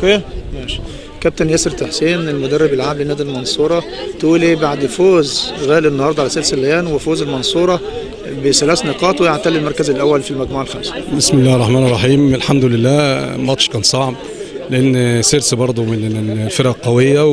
okay ماشي. كابتن ياسر تحسين المدرب العام لنادي المنصوره، تقول ايه بعد فوز غالي النهارده على سلسلة الليان وفوز المنصوره بثلاث نقاط ويعتلي المركز الاول في المجموعة الخامسة؟ بسم الله الرحمن الرحيم. الحمد لله، ماتش كان صعب لان سيرس برضو من الفرق القويه،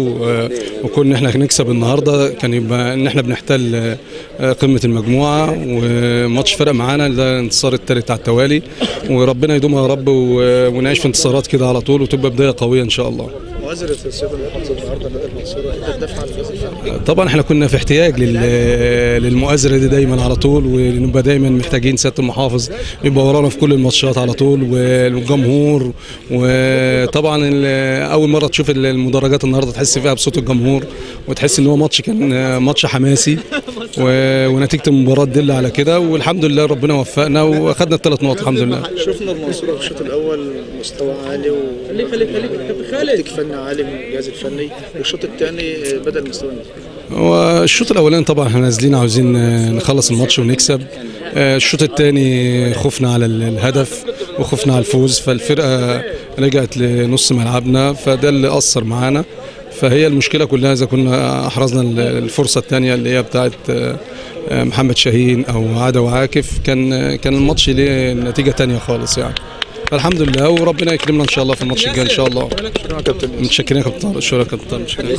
وكنا احنا نكسب النهارده كان يبقى ان احنا بنحتل قمة المجموعه، وماتش فرق معانا، ده الانتصار الثالث على التوالي، وربنا يدومها يا رب ونعيش في انتصارات كده على طول وتبقى بداية قوية ان شاء الله. مؤازره السيد المحافظ النهارده نادي المنصوره ادت دفعه للفوز الفني. طبعا احنا كنا في احتياج للمؤازره دي دايما على طول، ونبقى دايما محتاجين سيادة المحافظ يبقى ورانا في كل الماتشات على طول والجمهور. وطبعا اول مرة تشوف المدرجات النهارده تحس فيها بصوت الجمهور وتحس ان هو ماتش كان ماتش حماسي، ونتيجة المباراة تدل على كده، والحمد لله ربنا وفقنا واخدنا الثلاث نقط الحمد لله. شفنا المنصوره في الشوط الاول مستوى عالي وتكتيك فني عالي من الجهاز الفني، والشوط الثاني بدا المستوى ينزل. والشوط الاولاني طبعا احنا نازلين عاوزين نخلص الماتش ونكسب. الشوط الثاني خفنا على الهدف وخفنا على الفوز، فالفرقه رجعت لنص ملعبنا، فده اللي اثر معانا. فهي المشكلة كلها اذا كنا احرزنا الفرصة الثانية اللي هي بتاعت محمد شاهين او عدو عاكف كان الماتش ليه نتيجة ثانية خالص يعني. فالحمد لله وربنا يكرمنا ان شاء الله في الماتش الجاي ان شاء الله. شكرا يا كابتن. متشكرين يا كابتن طارق، شكرا يا كابتن طارق. متشكرين.